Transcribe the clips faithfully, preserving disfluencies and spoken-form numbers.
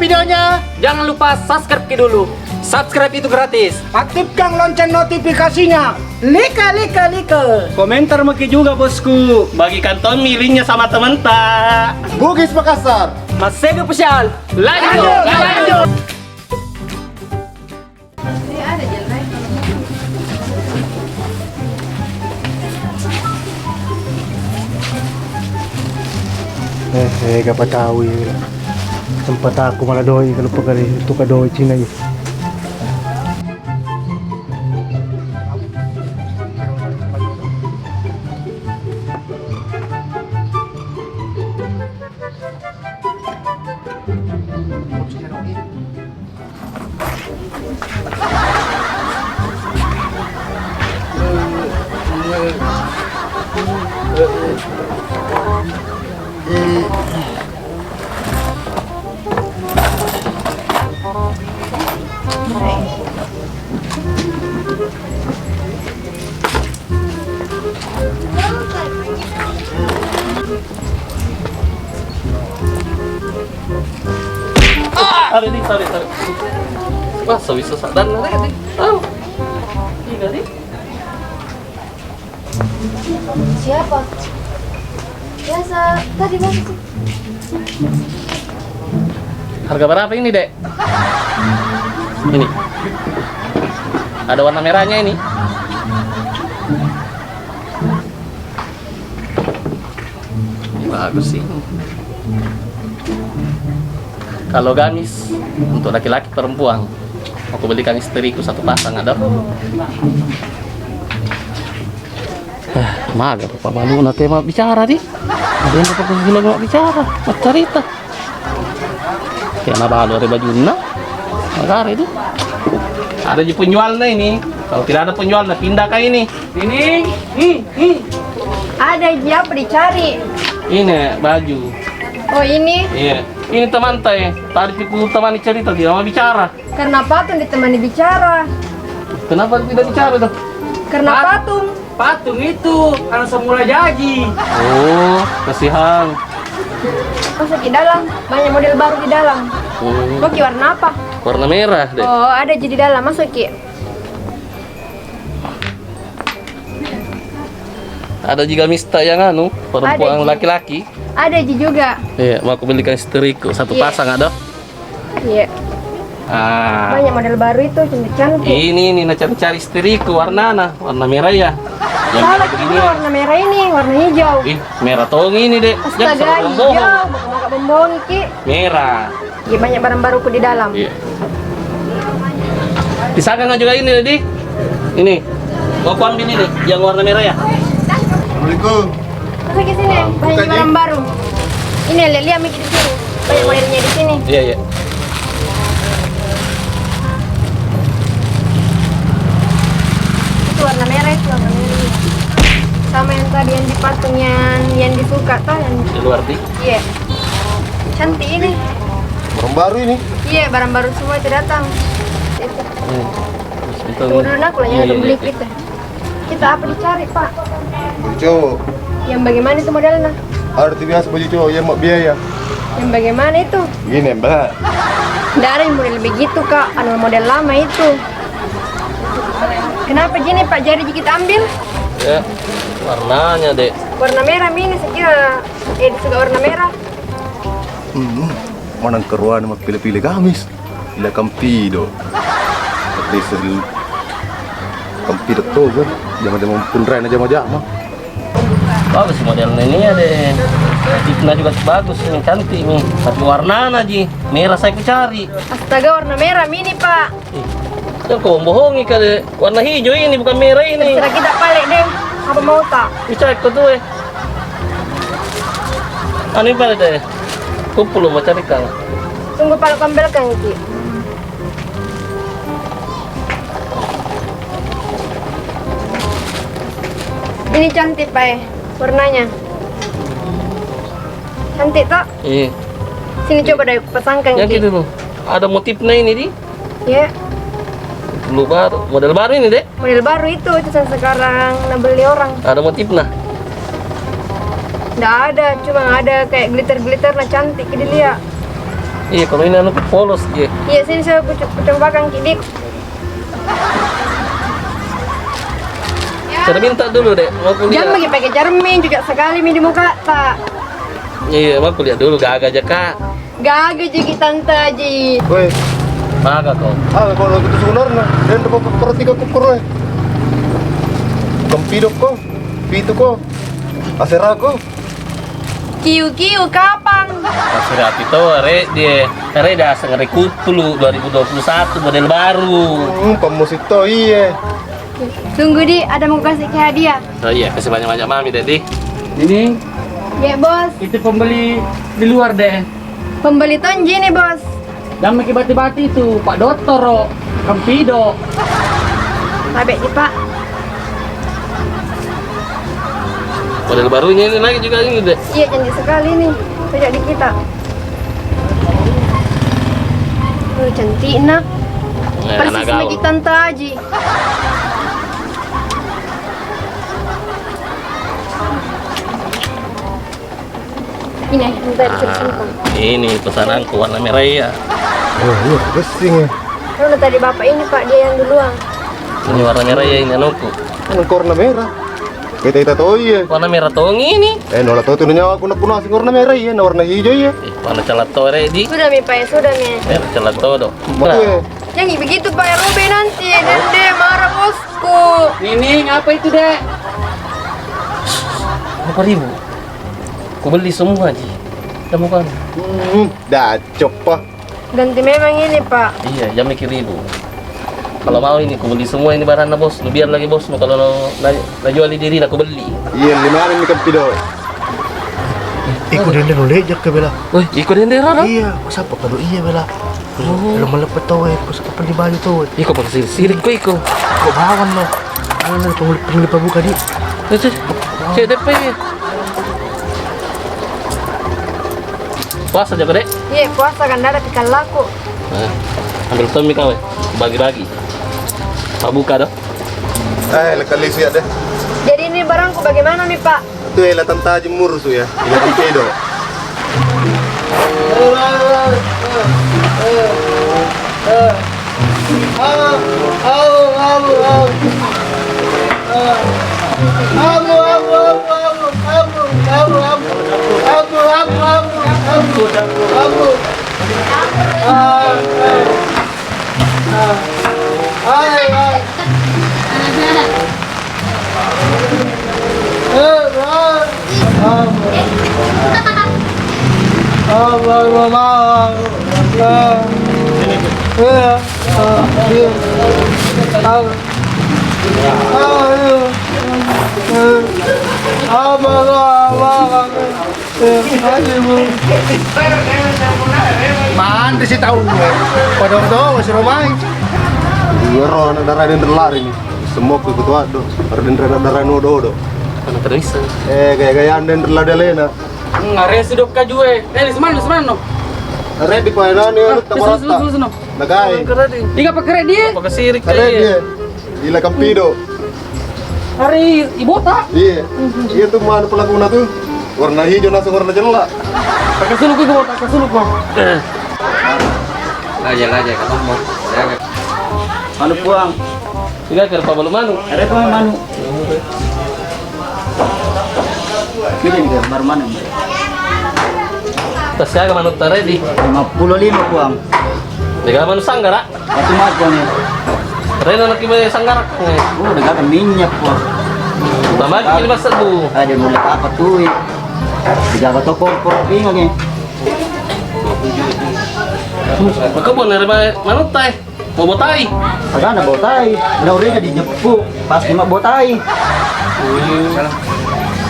videonya, jangan lupa subscribe ki dulu. Subscribe itu gratis. Aktifkan lonceng notifikasinya. Like, like, like. Komentar maki juga, bosku. Bagikan tommi linknya sama temanta. Bugis Makassar. Masega Official. Lanjut, lanjut. Eh, eh, gapa tau ya. Tempat aku malah doi kalau pegawai itu ke doi Cina ya. Ada di, tarik, tarik. Wah, bisa sadar nih, di. Tahu. Ini, di. Siapa? Biasa, tadi masuk. Harga berapa ini, Dek? Ini. Ada warna merahnya ini. Ini bagus sih. Kalau gamis untuk laki-laki perempuan, aku belikan istriku satu pasang, ada. Eh, maga Bapak Balu na tema bicara di. Ada yang Bapak Balu bicara, bercerita. Kayak na balu ada bajunna. Magare di. Ada ji penjualnya ini. Kalau tidak ada penjualnya, pindah ke ini. Ini, hmm, hmm. Ada ji apa dicari? Ini baju. Oh, ini? Iya. Ini teman teh. Tadi tipu teman cerita, tidak mau bicara. Karena patung ditemani bicara. Kenapa tidak bicara tuh? Karena Pat- patung. Patung itu anak semula jaji. Oh, kasihan. Masuk di dalam, banyak model baru di dalam. Hmm. Mau ki warna apa? Warna merah deh. Oh, ada ji di dalam, masuk ki. Ada juga mista yang anu, perempuan, ada ji, laki-laki. Ada ji juga. Iya, mau aku belikan istriku satu, iya, pasang ada. Iya. Ah. Banyak model baru itu, cantik-cantik. Ini nih, na cari-cari istriku warnana, warna merah ya. Yang salah, merah ki begini. Warna merah ini, warna hijau. Ih, merah tong ini, Dek. Astaga, jangan hijau, bohong. Maka bombong ki. Merah. Iya, banyak barang baruku di dalam. Iya. Di sana juga ini, Dedi. Ini. Mau aku ambil ini, yang warna merah ya? Assalamualaikum. Masuk ke sini, banyak barang baru. Ini, lihat-lihat mikir di sini. Banyak modelnya di sini. Iya, iya. Itu warna merah, itu warna merah. Sama yang tadi yang di patung yang, yang disuka tuh, yang di luar di? Iya. Cantik ini. Barang baru ini? Iya, barang baru semua itu datang. Itu. Hmm. Tunggu dulu, nak, aku lagi beli kita. Kita apa dicari, Pak? Baju cowok. Yang bagaimana itu modelnya? Arti biasa baju cowok, yang mau biaya. Yang bagaimana itu? Gini, Mbak. Nggak ada yang model begitu, Kak. Anu, model lama itu. Kenapa gini, Pak? Jadi kita ambil? Ya, warnanya, Dek. Warna merah ini, saya kira. Eh, disuka warna merah. Hmm, manang keruan mappile-pile gamis. Ila kampido. Tapi sel-, kampido toga. Jama-jama punrai na jama-jama. Bagus modelnya ini ya deh. Motifnya juga bagus ini, cantik nih. Tapi warnanya ji merah saya ku cari. Astaga, warna merah mini, Pak. Ih, yang kau bohongi kali. Warna hijau ini, bukan merah ini. Terserah kita, pale deh. Apa mau tak? Bisa ikut tuh eh. Anu, pale deh. Kumpul mau cari kang. Tunggu, pale kambel kang ki. Ini cantik, Pak, eh, warnanya. Cantik, toh? Iya. Sini, coba deh, pasangkan. Yang ki. Gitu tuh. Ada motifnya ini, di? Ya. Dulu baru, model baru ini, Dek? Model baru itu, itu yang sekarang nabeli orang. Ada motifnya? Nggak ada, cuma ada kayak glitter-glitter, nah, cantik dilihat. Iya, kalau ini anu polos, iya. Iya, sini saya kucu-, kucobakan kidik. Cara minta dulu, Dek. Mau kuliah. Jangan lagi pakai cermin juga sekali mi di muka, tak. Iya, mau kuliah dulu, gaga aja, Kak. Gaga jaki tante aji. Woi. Maga kau. Ah, kalau gitu sebenarnya. Dan dapat perhatikan kukur, eh. Kempidok ko. Pitu ko. Asera ko. Kiu-kiu kapang. Asera ati to, re, dia. Re, dia aseng rekutulu dua ribu dua puluh satu model baru. Hmm, pemusik to, iye. Tunggu, Di, ada mau kasih ke hadiah. Oh iya, kasih banyak-banyak mami, Dek, Di. Ini. Ya, Bos. Itu pembeli di luar, deh. Pembeli tonji nih, Bos. Yang maki bati-bati itu, Pak Dottoro, Kampido. Tabe di, Pak. Model barunya ini lagi juga ini, Dek. Iya, cantik sekali nih. Cocok di kita. Oh, cantik, nak. Eh, persis anak gaul. Lagi tante aji. Ini, minta dikasih simpang. Ah, ini pesananku warna merah ya. Oh, iya, pusing ya. Kan udah tadi bapak ini, Pak, dia yang duluan. Ini warna merah ya, ini anuku. Kan warna merah. Kita kita tahu iya. Warna merah tong ini. Eh, nola tahu tuh nyawa aku nak punasi warna merah iya, nah, warna hijau iya. Eh, warna celat tore di. Sudah mi, Pak, ya, sudah mi. Merah celat todo. Betul. Nah. Jangan begitu, Pak, ya, Robe nanti. Dende marah bosku. Nini, ngapa itu, Dek? Berapa ribu? Ku beli semua, Ji. Kamu kan? Hmm, dah copot. Ganti memang ini, Pak. Iya, jam mikir ribu. Kalau mau ini, ku beli semua ini barangnya, Bos. Lu biar lagi, Bos. Lu kalau na, na, na jual diri, aku beli. Iya, lima hari ini kan pido. Iko dende no lejak ke bela. Woi, iko dende rara? Iya, masa apa kalau iya bela? Oh. Lo melepe tau, eh, pas kapan di Bali tau, eh. Iko pakai sirik, sirik kok iko. Kok bawang no? Mana pengulip, pengulip buka di? Eh, cek, cek D P. Puasa jago, Dek? Iya, puasa kan ada tikal laku. Eh, ambil tommi kau, eh. Bagi-bagi. Pak buka dong. Eh, lekali siap deh. Jadi ini barangku bagaimana nih, Pak? Itu ela tanta jemur su ya. Ela tempedo. Mantri si tau. Pada orang tua, masih romai. Iya, ro, anak darah ini lari nih. Semua ke ketua do. Ada darah, darah no do do. Anak terisa. Eh, gaya-gaya anda yang terlalu lena. Ngare si dok kajue. Eh, di semana, di semana no? Ready, Pak, nani, ah, tak merata. Nagai. Iga pakai dia? Pakai sirik kayak dia. Gila kampido. Hari ibota? Iya. Iya tuh mana pelakunya tuh? Warna hijau langsung warna jelek. Pakai suluk itu, pakai suluk, Bang. Laja, laja, ketemu. Anu puang. Tiga kali pabalu manu. Ada apa manu? Ini nih, baru manu. Tas siaga manu tadi? Lima puluh lima puang. Tiga manu sanggara. Satu mago nih. Rena lagi bayar sanggarak nih. Oh, udah gagal minyak, Bos. Tambah lagi lima sebu. Ada mulai apa tuh? Dijaga toko kompor bingung nih. Maka boleh bayar manut tai. Mau botai? Agak ada botai. Nah, udah jadi jepuk. Pas cuma botai.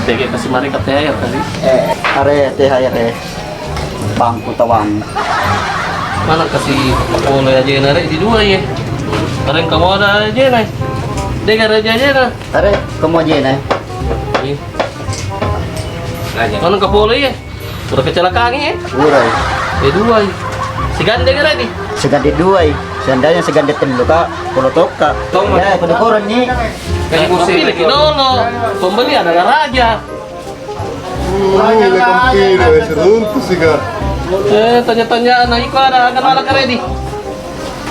Tege kasih mari ke T H R tadi. Eh, are T H R eh. Bangku tawang. Mana kasih kapole aja na re di dua ye. Areng kamu ada aja na. Dega raja aja na. Are kamu aja na. Iya. Mana kapole ye? Udah kecelakaan ye? Udah. Eh dua ye. Sigande gara di? Sigande dua ye. Seandainya sigande tellu ka, kalau toka. Tong. Ya, kalau koran ni. Kayak musim pilih dulu. Pembeli ada raja. Wih, lekong kiri, seruntuh sih, Kak. Eh, tanya-tanya na iko ada, ada, ada karedi.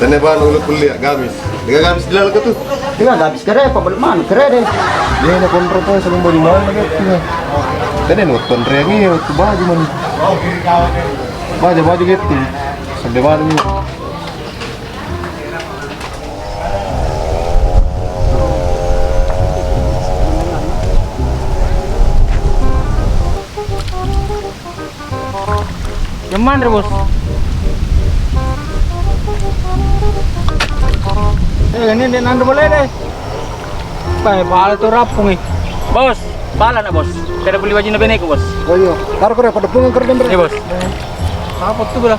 Tanya bang, ulu kuliah gamis. Dengan gamis di dalam tu. Dengan gamis kere, apa belum mana kere deh. Dia nak kontrol tu sebelum baru mana gitu. Tadi nonton rengi waktu baju mana. Baju, baju gitu. Sampai mana ni? Yang mana, Bos? Eh, ini dia nanti boleh deh. Baik, pala tu rapung nih. Bos, pala nak, Bos. Kada beli baju na beneku, Bos. Oh iya, taruh kere pada pungan kere deh. Iya, Bos. Apa tu bela?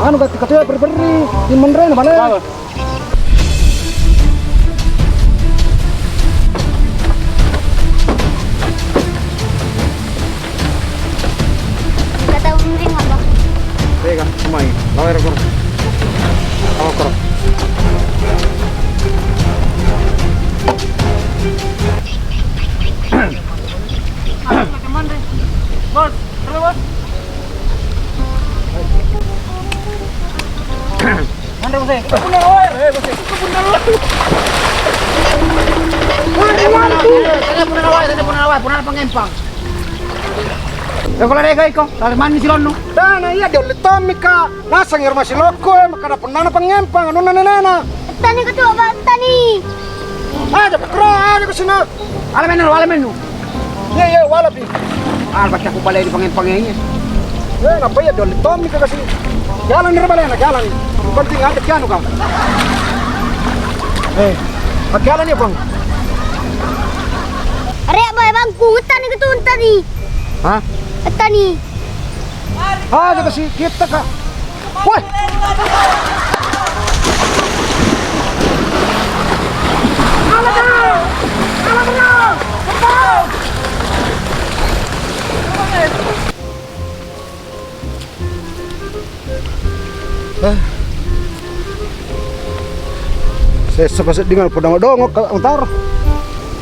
Anu, kata-kata berri-berri, di menrena mana? Apa? Kata umring apa? Tega, mai, lawai rokok. Rokok. Bos, halo, Bos. Mana, Bos, eh? Bener, woi. Eh, Bos, eh. Bener, woi. Tadi punna woi, tadi punna woi, punna pangempang. Ya, kalau ada iko, dari mana si Lono? Nah, nah, iya, dia oleh Tommy, Kak. Naseng ero masilokko, eh, makkada punnana pangngempang, anunna nenena. Tani ketua, Bang, tani. Aja pakro, aja kesini. Ala mennu, ala mennu. Iya, iya, wala pi. Ah, baca aku balik di pangngempang ini. Eh, ngapa ya, Don? Tommy ke kasih. Jalan dari balena, jalan. Yang penting ada kianu, Kang. Eh, pakai jalan ya, Bang. Are, Bang, Bang, ku tani ketua tani. Hah? Tani. Aja kasi kita, Kak. Woi. Ah. Sessa paseddingan podang dongo ka utara.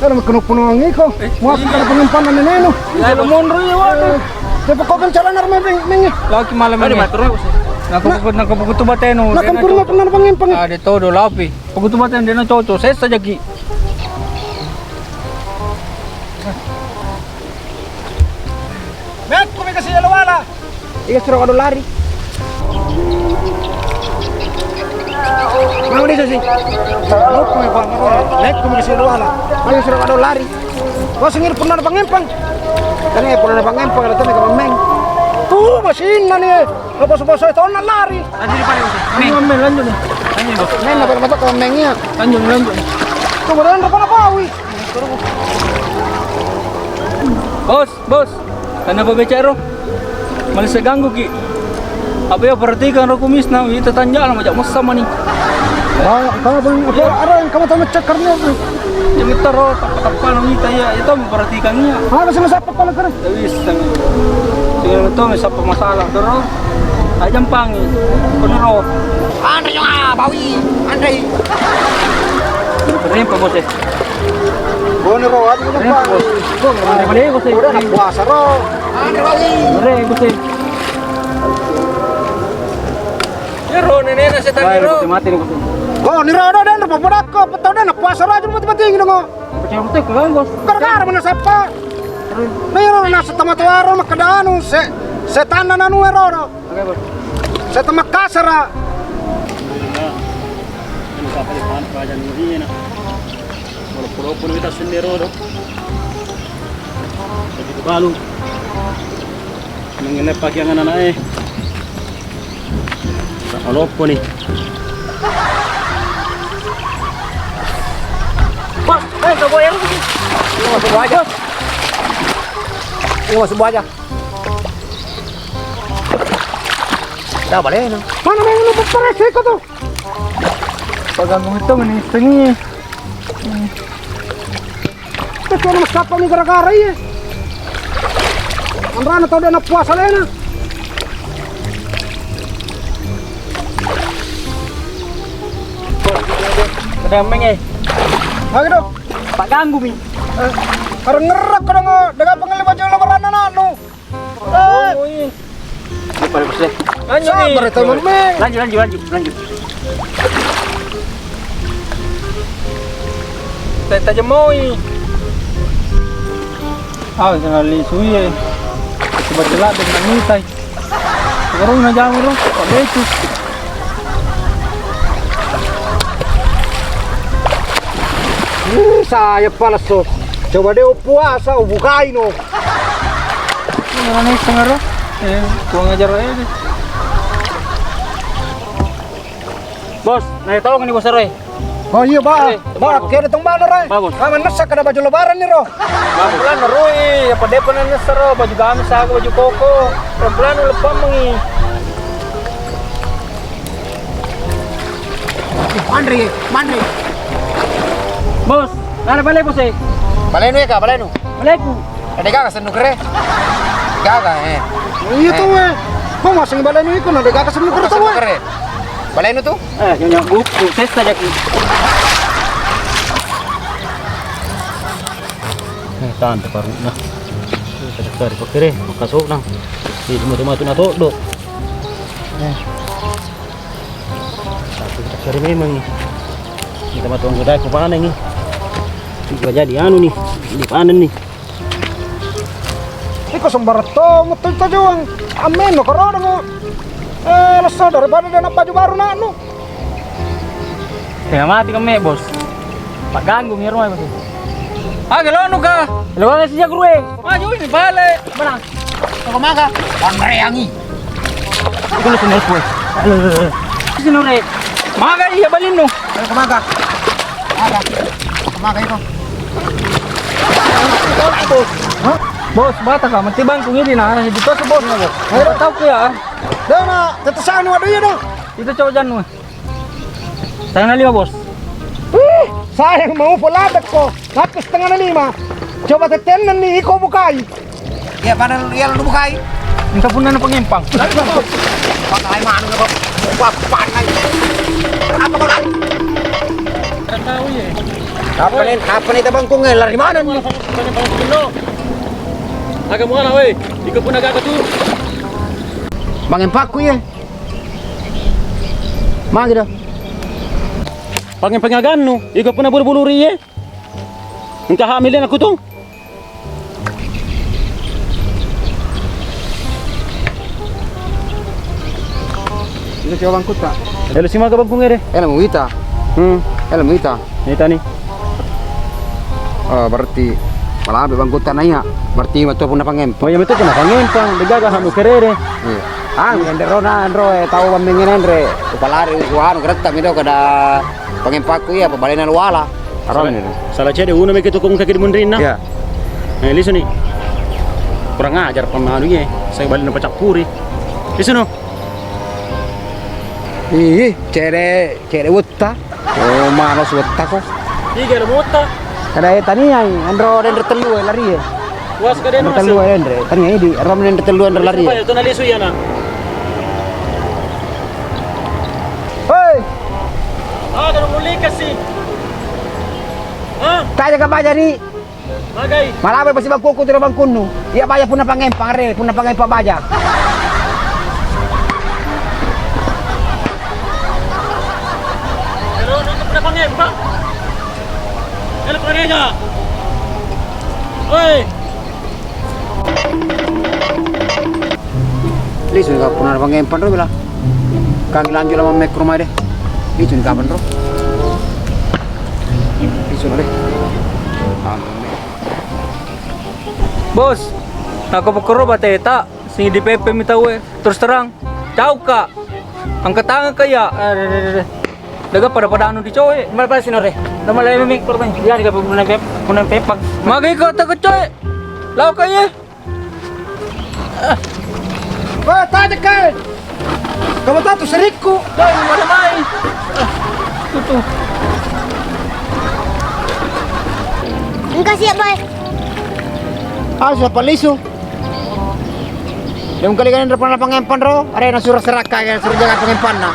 Kan makkanu punang iko. Eh, muas iya. Kan pengempangan nenenu. Iya, Bos. Mundur iya, waduh. Eh, tapi kok kan calana rumah meng-, mengi. Lagi malam ini. Ada batur, Bos. Nah, kok, nah, kok butuh batenu. Nah, kan kurma pernah pengempang. Ada todo lapi. Kok butuh batenu dia cocok. Sessa jaki. Mekku mi kasi elo wala. Iya, suruh kado lari. Mau di sini. Mekku mi, Pak, mekku mi kasi elo wala. Ayo, suruh kado lari. Kau sengir pernah pengempang. Kan ya pernah pengempang, ada temen kemeng. Tuh, masih nani. Apa sebab saya tahu nak lari? Lanjut di paling. Lanjut, lanjut. Lanjut, Bos. Main apa mata kemengnya? Lanjut, lanjut. Tuh, badan apa, apa, wih? Bos, Bos, kenapa becek ro? Malah saya ganggu ki. Apa ya perhatikan ro kumisna, ita tanjala majak messa mani. Ah, apa, apa, iya. Ada yang kamu tahu cek karena apa? Yang kita ro, tappa-tappa nang ita ya, itu perhatikan ya. Ah, masih masa apa kalau keren? Tidak bisa. Tidak tahu siapa masalah, terus. Aja jampangi. Bener ro. Andre, ah, bawi. Andre. Keren, Pak Bos, ya? Bone ro, aja kita Bos. Bos, mana balik, Bos, eh? Udah, nak puasa ro. Ore, Bos, eh. Ya ro, nenekna setan ro. Mati nih, Bos. Bone ro, udah, udah, udah, udah, nak puasa ro, aja mati-mati gitu, kok. Percaya mati ke, Bos? Gara-gara mana siapa? Nah, ya ro, nasa tama tuaro, makkeda anu, se-, setan dan anu, ro, ro. Oke, Bos. Setan Makassar, ah. Ini siapa di mana, Pak? Jangan ini, nak. Walaupun-walaupun kita sendiri, ro. Begitu balu. Mengenai pakaian anak-anak, eh. Tak maloppo nih. Bos, eh, coba yang ini. Ini masuk buah aja. Ini masuk buah aja. Dah balik, no. Mana main lu, Bos? Panas, ikut tuh. Pegang itu, mending setengah. Itu cuma maskappa mi gara-gara iya. Anrana tau de' nappuasa lena. Kedameng, eh. Lagi dong. Pak ganggu mi. Eh. Ngerrek-ngerrek kadang, dega pengelli baju lebaran anaknu. Eh. Oi. Ini pada bos deh. Lanjut nih. Sabar, Teman Meng. Lanjut, lanjut, lanjut, lanjut. Teh tajemoi. Ah, jangan lisu ye. Coba celak dengan mitai. Baru na jamu ro, Pak Becu. Uh, saya palesso. Coba deh puasa, ubukai no. Ini mana nih setengah ro? Eh, kurang ajar aja deh. Bos, nae tolong ni bos ro. Oh iya, Ba. Eh, Ba, kira tong bana rai. Bagus. Ah, manessa kada baju lebaran ni ro. Pelan-pelan ro, iya, pada pernah nessa ro, baju gamis aga, baju koko. Pelan-pelan uleppang mengi. Manre, manre. Bos, ada bale bos eh. Balenu ya, Kak, balenu. Baleku. Ada gaga sennu kere? Gaga, eh. Iya tuh, eh. Kok masih balenu iku, ada gaga sennu kere tuh, eh. Balenu tuh? Eh, nyonya buku, tes aja ki. Eh, tante paruna. Kada kari pakere, makasonang. Di rumah-rumah tu natoddo. Eh. Tapi kada kari memang ni. Kita matuang kuda ku panen ni. Juga jadi anu ni, dipanen ni. Iko sembarang to, metu tajong. Amin, no, karo dong. Eh, lesso daripada dia nak baju baru nak nu. Tengah mati kami, bos. Pak ganggu ngiru aja, bos. Ah, gelo nu ka. Lo kan sih guru eh. Maju ini balik. Mana? Kau maga? Panreangi. Itu lu sendiri gue. Sini re. Maga iya balin nu. Kau maga? Maga. Kau maga itu. Hah? Bos, bata ka, mati bangku ini nah, di tos bos. Ayo tau ku ya. Dah nak, tetesan waduh ya dah. Itu cowok janu. Setengah lima, bos. Wih, sayang mau pola ko. Tapi setengah lima. Coba tetenan nih, iko bukai. Iya, pada lu, iya, lu bukai. Minta punna na pangempang. Pakai mana lu kok? Wah, panas. Apa kau lari? Tahu ya. Apa nih? Apa nih tabangkung eh? Lari mana nih? Agak muara, weh. Iko pun agak tu. Bang empakku ya. Magi dah. Pangempang agannu, iko puna bulu-bulu rie. Engka hamil aku tu. Itu coba bangkutta. Elo simaga bangkung ere. Elo muita. Hmm. Elo muita. Ita ni. Oh, berarti malabe bangkutta naiya. Berarti matu punna pangempang. Oh iya betul punna pangempang. Degaga hanu kerere. Iya. Ah, enderona enro eh, tau bammengen enre. Upalari usuhanu keretta mido kada pangempakku iya, apa balena luala. Aroni. Salah cede uno meki tukung kaki di munrinna. Iya. Eh, lisu ni. Kurang ajar pemanu ye. Saya balik na pacappuri. Lisu no. Ih, cere, cere wetta. Oh, mano suwetta ko. Tiga lo motta. Kada e taniai, enro denre tellu e lari e. Puas ka denre tellu e denre. Taniai di rom denre tellu enro lari e. Itu nalisu ya na. Hei. Ada mulai kasih. Hah? Tanya ke baja ni. Magai. Malabe pasti bangkuku tidak bangkunnu. Iya baja punna pangempang re, punna pangempang baja. Kalau nak punna pangempang. Kalau pareja. Oi. Lisu ni kapang na pangempang ro bela. Kang lanjut lama mek rumah deh. Lisu ni kapang ro. Lisu deh. Bos, nako pekoro bateta sing dipepe mi tauwe. Terus terang, cau ka. Angkat tangan ka ya. Eh, deh, deh, deh, deh. Daga pada-pada anu dicoe. Mal pala sinore. Nama lele mi korban. Ya diga punna pep, punna pepang. Magai ka tak coe. Lau ka ye. Wah, tajak kai. Kamu tahu tuh serikku. Doi, mana mai? Tuh, tuh. Engka siap, Boy. Ah, siapa lisu? Dem kali kan pernah pangempang ro, ada yang suruh serakka ya, suruh jaga pangempanna.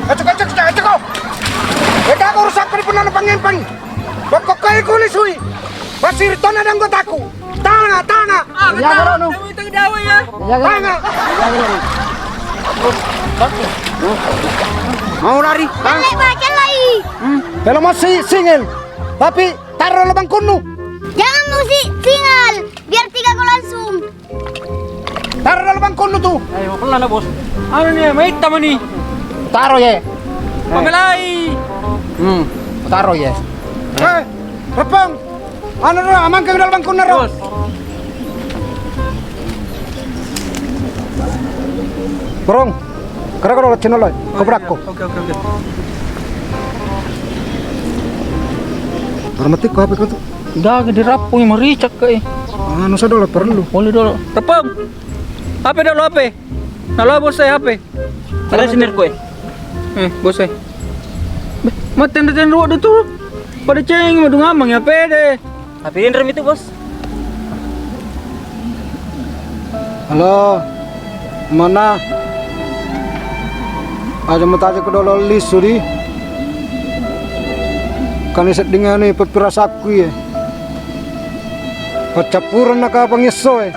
Acuk, acuk, acuk, acuk. Eh, kamu rusak kali pernah pangempang. Bakko kai Kuli sui. Masiri tona danggotaku. Tanga, tanga. Ah, iya, tanga. Bro, nu. Tanga. Iya, bro. Tanga. Iya, bro. Mau lari? Hah? Cellai, Pak, cellai. Hmm. Kalau masih single, tapi taruh lubang kunu. Jangan musik single, biar tiga gol langsung. Taro dalam bangkonnu tu. Ayo, pelan, Bos. Anu ni, maitta mani. Taro ye. Pabelai. Hmm, taro ye. Eh, Repong. Anu ro, amangkeng dalam bangkonnu ro. Bos. Borong. Kira-kira lo channel lo. Koprakko. Oke, oke, oke. Armatik ko apa kau tu? Udah, dirapung, maricak, eh. Anu, saya dulu perlu. Boleh dulu. Tepung. Apa dulu, apa? Nalo, bos saya, apa? Ada sini, kue. Eh, bos saya. Beh, mati tenda-tenda waktu tu. Pada ceng, madu ngamang ya, pede. Tapi ini rem itu, bos. Halo, mana? Aja mutaja kedolo lisu di. Kani sedding anu, peppirasakku, iya. Paccappureng na kapang esso e.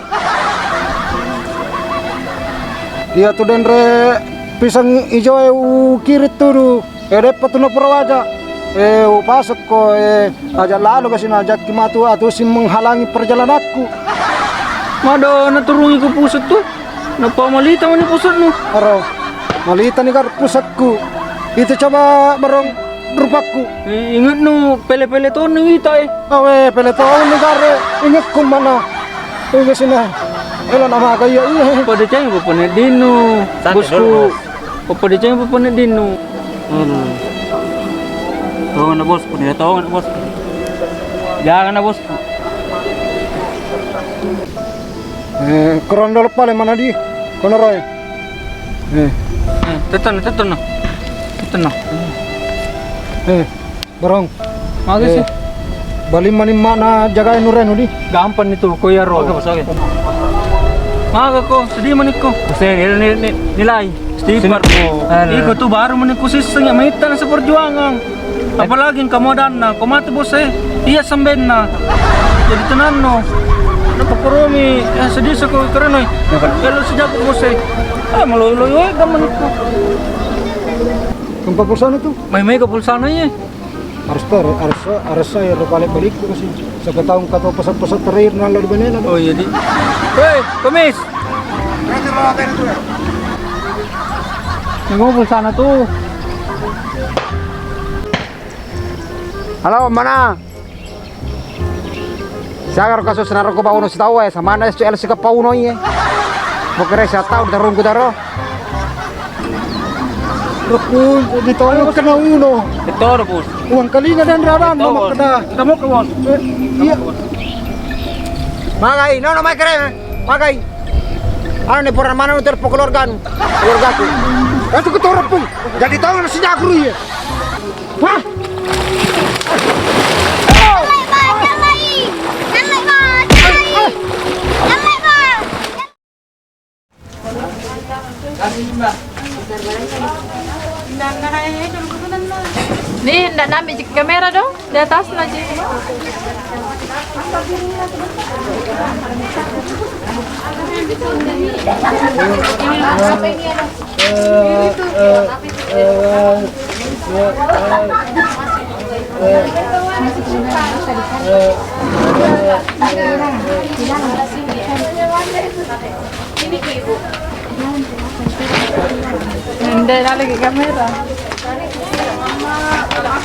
Iya tu denre pisang ijo e ukiri tudu. E, deppa tu napura waja. E, upasekko, e, aja lalo kasi najakki matu atusi menghalangi perjalananku. Mado naturungi ku pusat tu. Napa malita mani pusatnu? Aro, malita ni gar pusakku. Itu coba barong rupakku. Eh, ingatnu pele-pele tonu ita, eh. Awe, pele tonu gare. Ingatku mana? Ingat sini. Elo nama kaya iya. Pada ceng apa pone dinu, bosku. Apa pada ceng apa pone dinu? Hmm. Tolong na bosku, dia tolong na bosku. Jangan na bosku. Eh, kerondol pale mana di? Kono roe. Eh. Eh, teton, teton no. Teton no. Eh, barong. Magi sih? Bali mani mana jagai nurenu di? Gampang itu, ko iya ro. Oke, bos, oke. Maga ko, sedih manikko. Bos, eh, nilai, nilai, nilai. Stiker. Iko tu baru manikko sisseng ya, maitta na seperjuangan. Apalagi engka modanna, ko mate bos e, iya sambenna. Jadi tenanno. Napakoromi, eh, sedih sako kerenoi. Kalau sejak bos e. Eh, maloi-loi, eh, gammang itu. Kempa pulsana tu? Mai-mai ke pulsana ye. Harus ter, harus, harus saya balik-balik terus sih. Siapa tahu engka to pesan-pesan terakhir nang lo di benena. Oh iya di. Hei, Komis. Nang pulsana tu. Halo, mana? Siaga ro kasus naroko pauno sitawa e, samana S C L sika pauno iye. Mokere sa tau tarungku taro. Rokku ditolong kena uno. Betul, Bos. Uang kalinya dan rarang. Betul, mau Bos. Kena. Kita mau ke, Bos. Eh, iya. Magai, no, no, mai kere. Magai. Anu ni pura mana nu terpo keluarganu. Keluargaku. Itu ketorong pun. Jadi tahu nasi jago ya. Wah. Nih, ndak nambi kamera dong, di atas aja. Ini ibu. Nende lagi kamera.